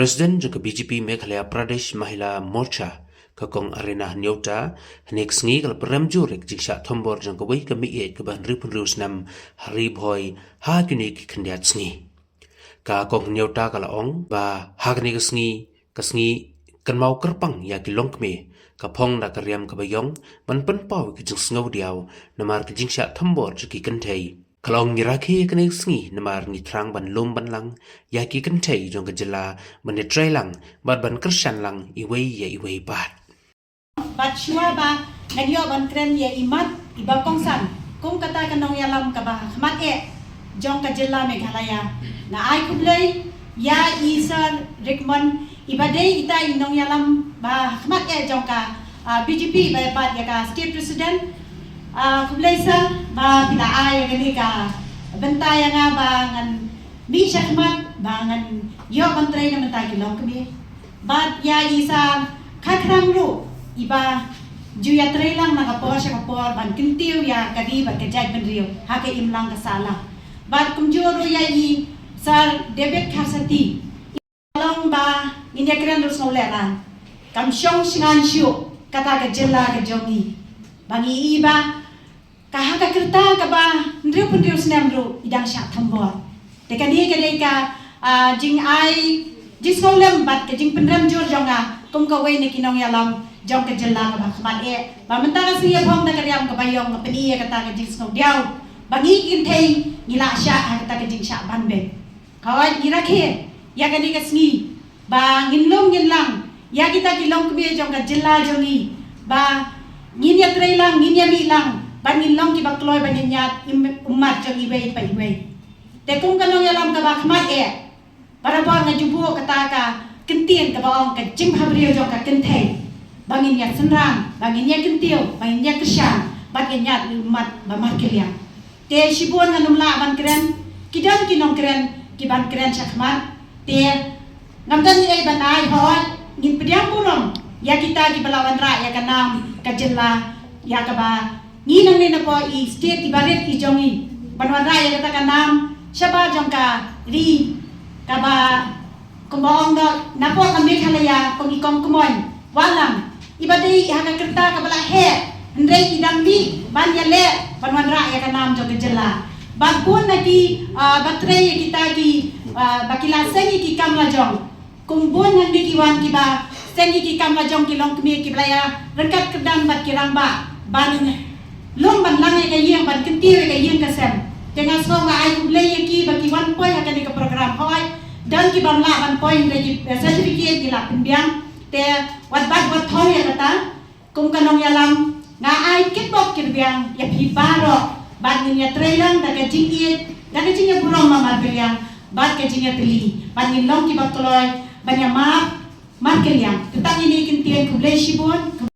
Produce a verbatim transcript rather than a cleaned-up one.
President jong ka B J P Meghalaya Pradesh Mahila Morcha, ka Kong Arena Hynñiewta, hynne ka sngi ka la pynrem jur ïa ka jingshah thombor jong kawei ka meiieit kaba hynriewphew hynriew snem ha Ri Bhoi ha kine ki khyndiat sngi. Ka Kong Hynñiewta ka la ong ba ha kane ka sngi, ka sngi kynmaw kyrpang ïa ki longkmie, ka phong da ka riam kaba ïong ban pynpaw ïa ka jingsngewdiaw namar ka jingshah thombor jong ki kynthei. Ka la ong ngi rakhe ïa kane ka sngi namar ngi thrang ban lum ban lang ïa ki kynthei jong ka jylla ban ïatreilang bad ban kyrshan lang iwei ïa iwei pat. Bad shuwa ba ngan ïoh ban kren ïa i mat iba kongsan kum kata ka nongïalam kaba ha khmat eh jong ka jylla Meghalaya, nga ai khublei ïa i Sir Rickmond iba dei ita i nongïalam ba ha khmat eh jong ka, ah, B J P ba bad ïa ka State President. Ah, khublei Sir ba phi la ai ïa kane ka bynta ïa nga ba ngan mih sha khmat ba ngan ïoh ban trei na bynta ki longkmie. Bad ïa i Sir Kharkhrang ruh iba ju ïatreilang na ka por sha ka por ban kyntiew ïa ka ri bad ka jaitbynriew ha ka imlang ka sahlang. Bad kumjuh ruh ïa i Sir David Kharsati. Long ba ngin ïakren ruh sngewlehrain, kam shong shngaiñ shuh kata ka jylla ka jong ngi ba ngi i ba ka ha ka rta kaba hynriewphew hynriew snem ruh i dang shah thombor. Te kane ka dei ka, ah, jingai jingsngewlem bad ka jingpynrem jur jong nga kum kawei na ki nongïalam jong ka jylla kaba ha khmat eh ba mynta ka sngi ïa phong da ka riam kaba ïong nga pyni ïa kata ka jingsngewdiaw ba ngi ki kynthei ngi la shah ha kata ka jingshah ban beit. Hooid, ngi rakhe ïa kane ka sngi ba ngin lum ngin lang ïa kita ki longkmie jong ka jylla jong ngi ba ngin ïatreilang, ngin ïamihlang bad ngin long kiba kloi ban ïañiad im-, ummat jong iwei pa iwei. Te kum ka nongïalam kaba ha khmat eh, barabor nga ju buh kata ka kyntien kaba ong ka jingbhabriew jong ka kynthei ba ngin ïasynran, ba ngin ïakyntiew, ba ngin ïakyrshan bad ïañiad ummat ba markylliang. Te shibun ngan ym lah ban kren, ki don ki nongkren ki ban kren shakhmat. Te ngam don ei ei ban ai, hooid ngin pdiang burom ïa kita kiba la wanrah ïa ka nam ka jylla, ïa kaba ngi nangne napoh i state iba rit i jong ngi ban wanrah ïa kata ka nam shabar jong ka ri kaba kumba ong da napoh ka Meghalaya kum i Kong Kmoin Wahlang iba dei ha ka rta kaba la heh, hynrei i dang mih ban ïaleh ban wanrah ïa ka nam jong ka jylla. Bad bun na ki, ah, ba trei ïa kita ki, ah, ba ki la seng ïa ki kam la jong. Kum bun hangne ki wan kiba seng ïa ki kam la jong ki longkmie kiba la ïa ryngkat kyrdan bad ki rangbah ban lum ban lang ïa ka ïing, ban kyntiew ïa ka ïing ka sem. Te nga sngew nga ai khublei ïa ki ba ki wan poi ha kane ka program. Hooid, don ki bym lah ban poi hynrei ki, eh, certificate ki la pynbiang. Te wat bat wat thong ïa kata, kum ka nongïalam nga ai kitbok kitrwiang ïa phi baroh ban ngin ïatreilang da ka jingïeit, da ka jingïaburom markylliang bad ka jingïatylli ban ngin long kiba kloi ban ïamap markylliang. Te tang ine i kyntien, khublei shibun.